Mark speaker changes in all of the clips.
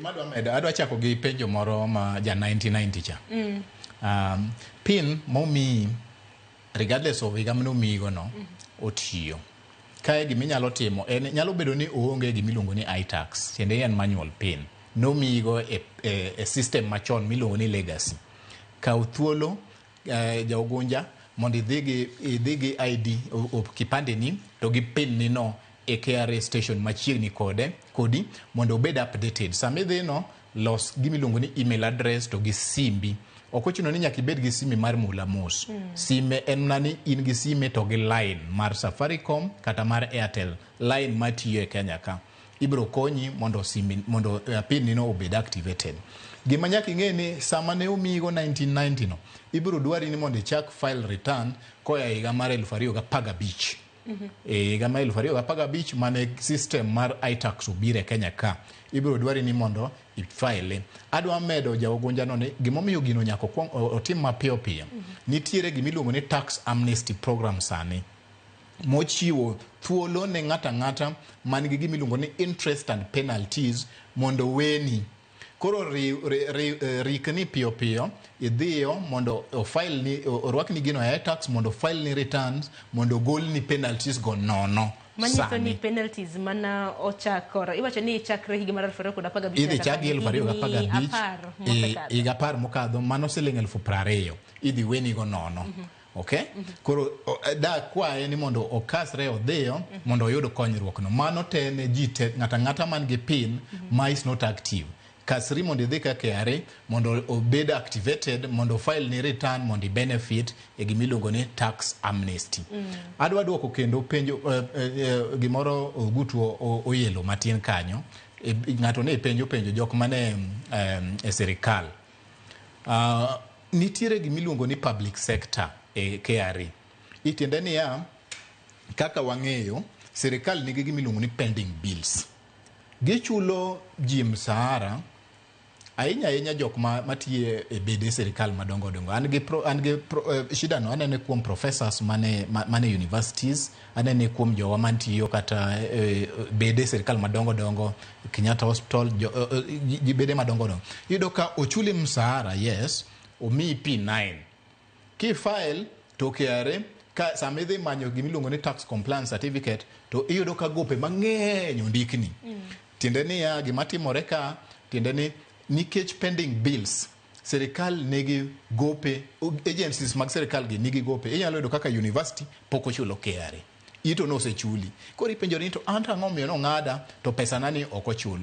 Speaker 1: Gima adwa medo, adwa chako gi penjo moro ma ja 1990 cha. PIN momiyi, regardless of higa manomiyigo no, otiyo. Kae giminyalo timo en nyalo bedo ni oonge gimiluongo ni iTax, tiende en manual PIN. Nomiyigo e system machon miluongo ni legacy. Kaw thuolo, jaogunja, mondo idhi gi ID kipande ni to gi PIN ni no e KRA station machiegni kode kodi mondo obed updated. Sama idhi no, los gimiluongo ni email address to gi simbi. Ok ochuno ni nyaka ibed gi sime mar mula mos. Sime en mana ni in gi sime to gi line mar Safaricom kata mar Airtel, line matiyo e Kenya ka. Ibiro konyi mondo simi mondo PIN ni no obed activated. Gima nyaka ing'e ni sama ne omiyigo 1990 no, ibiro dwari ni mondo ichak file return koa e higa mar 2015. E higa mar 2015 mane system mar iTax obiro e Kenya ka, ibiro dwari ni mondo ifile. Adwa medo jaogunja no ni gimomiyo gino nyaka otim mapiyo piyo. Nitiere gimiluongo ni tax amnesty program sani mochiwo thuolo ne ng'ato ang'ata man gi gimiluongo ni interest and penalties mondo weni. Koro rikni piyo piyo idhiyo mondo ofile ni orwakni gino e iTax mondo ofile ni returns mondo ogolni penalties go nono.
Speaker 2: Manyiso
Speaker 1: sani.
Speaker 2: Ni penalties mana ochakore, iwacho ni chakre higa mar 2015.
Speaker 1: Idhi chak gi 2015.
Speaker 2: 10 mosekadho.
Speaker 1: Higa 10 mokadho, mano siling 20,000 idhi wenigo nono. Okay, koro da kwaye ni mondo okasre odhiyo mondo oyud konyruok no. Mano te ne ji te, ng'ato ang'ata man gi PIN ma is not active, kasri mondo idhi ka KRA mondo obed activated mondo file ni return mondo i benefit e gimiluongo ni tax amnesty. Adwa duoko kendo penjo gimoro Ogutu oyelo matin kanyo. Ng'ato ne penjo penjo jok mane e sirikal. Nitiere gimiluongo ni public sector e KRA. Itiende niya, kaka wang'eyo, sirikal nigi gimiluongo ni pending bills. Gichulo ji msahara ahinya ahinya jok ma matiyo e bede sirikal madongo dongo. An gi shida no anene kuom professors mane universities, anene kuom jowa mantiyo kata bede sirikal madongo dongo, Kenyatta Hospital, jo, bede madongo dongo. Iyudo ka ochuli msahara, yes, omiyi P9. Kifile to KRA ka sama idhi manyo gimiluongo ni tax compliance certificate to iyudo ka gope mang'eny ondikni. Tiende niya, gima timore ka, tiende ni nikech pending bills, sirikal nigi gope, agencies mag sirikal gi nigi gope. Inyalo yudo kaka university pok ochulo KRA. Ito nosechuli. Koro ipenjori ni to an to ang'o omiyo nong'ada to pesana ni ok ochul.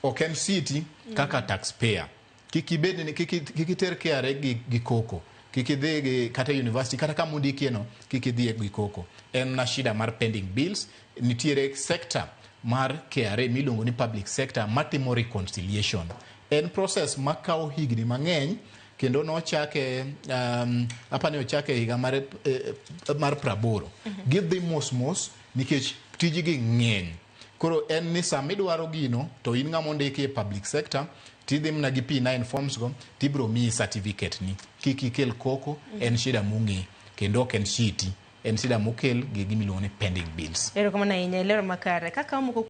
Speaker 1: Ok en city kaka taxpayer. Kik ibed ni kik iter KRA gi koko. Kik idhi gi kata university kata kama ondikie no, kik idhi gi koko. En na shida mar pending bills. Nitiere sector mar KRA miluongo ni public sector matimo reconciliation. En process makawo higni mang'eny kendo nochake apani ochake higa mar 80. Gidhi mos mos nikech tijgi ng'eny. Koro en ni sama idwaro gino to in ng'ama ondiki e public sector, tidhi mana gi P9 forms go tibiro miyi certificate ni. Kik ikel koko, en shida mong'e kendo ok en shiti. En shida mokel gi gimiluongo ni pending bills.
Speaker 2: Erokamano ahinya, ilero makare. Kaka moko.